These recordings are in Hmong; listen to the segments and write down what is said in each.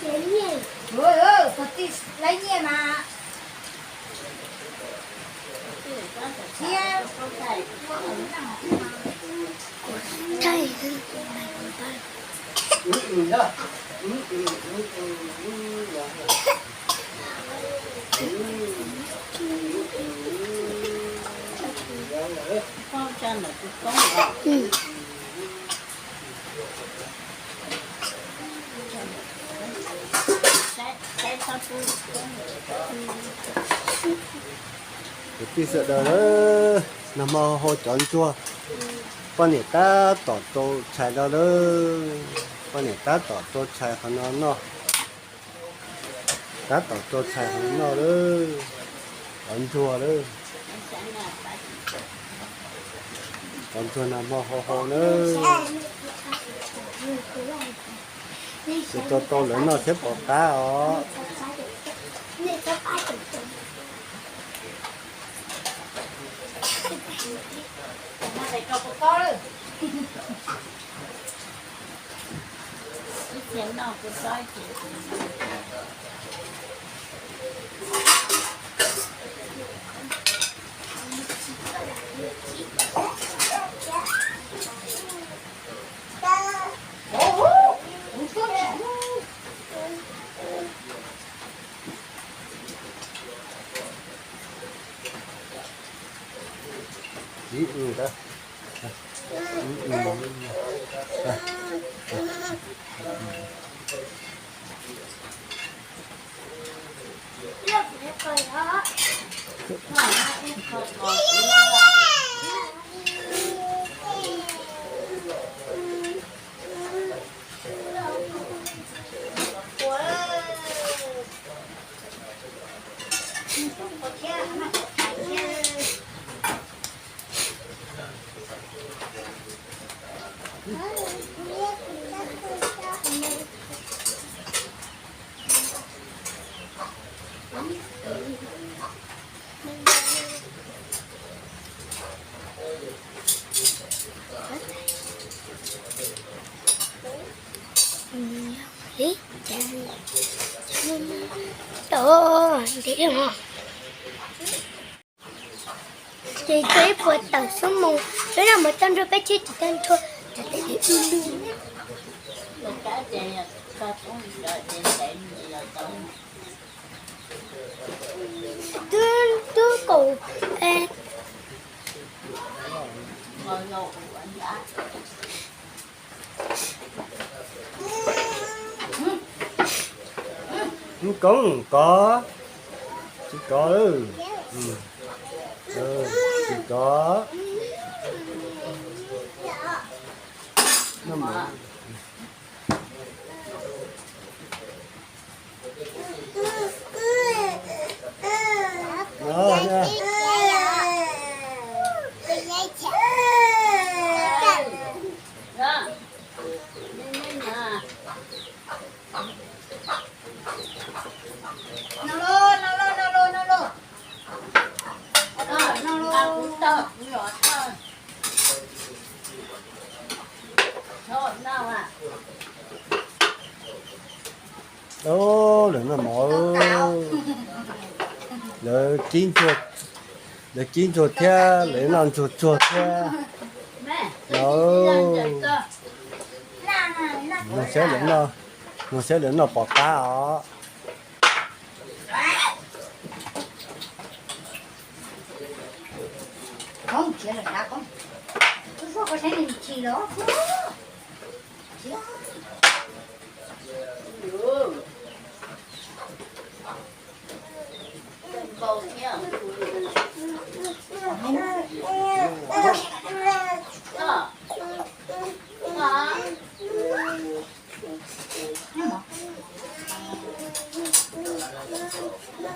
Tus tij laib nyiaj mas thiab. Kwv tij sawv daws, nag hmo hau cov ntsuag, poj niam tab tom rau tshais no lawm. Poj niam tab tom rau tshais qhov no noj. Tab tom rau tshais qhov no noj lawm. Cov ntsuag lawm. Cov ntsuag nag hmo hau hau na. Ces rau tau lawv noj thiab pom qab os. Ces tso ib puas tawm xub mus, lub no mus toj nrog peb thiab tsis tag nrho. Twb twb kaum Koob kov, tsis kov, tsis kov. Lawv noj mov, lawv kib ntsuag, lawv kib ntsuag thiab lawv noj ntsuag tsuag thiab. Lawv, mloog saib lawv noj, mloog saib lawv noj pom qab os.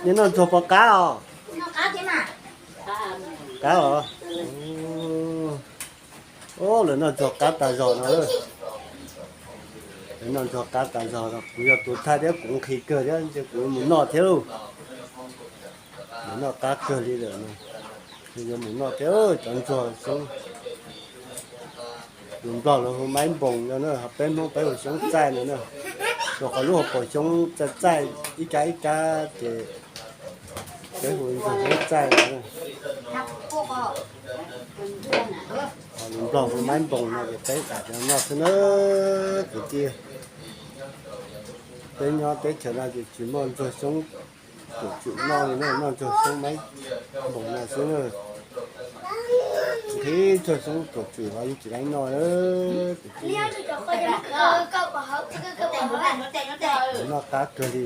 Nej noj ntsuag pom qab os? Qab os. Ub, lawv noj ntsuag qab tas zog no. Lawv noj ntsuag qab tas zog no, kuv yog tus thaij thiab kuv nqhis kawg thiab ces kuv yuav mus noj thiab lauj. Lawv noj qab kawg li lawm no, yuav mus noj thiab cov ntsuag xyoob. Tus Nplog lawv hu maib npoos no na, ho peb Hmoob peb hu xyoob txaij no na. Rau qhov lub hauv paus xyoob txaij txaij ib kab ib kab ces peb hu ntsuag xyoob txaij no. Ho lus Nplog hu maiv npoos no ces peb tham cov no xwb na kwv tij. Peb nyob teb chaws no ces tsis muaj ntsuag xyoob tuam tswm noj li na, noj ntsuag xyoob maiv npoos no xwb na. Tsis nqhis ntsuag xyoob tuam tswm los yeej tsis laib noj kwv tij. Noj qab kawg li.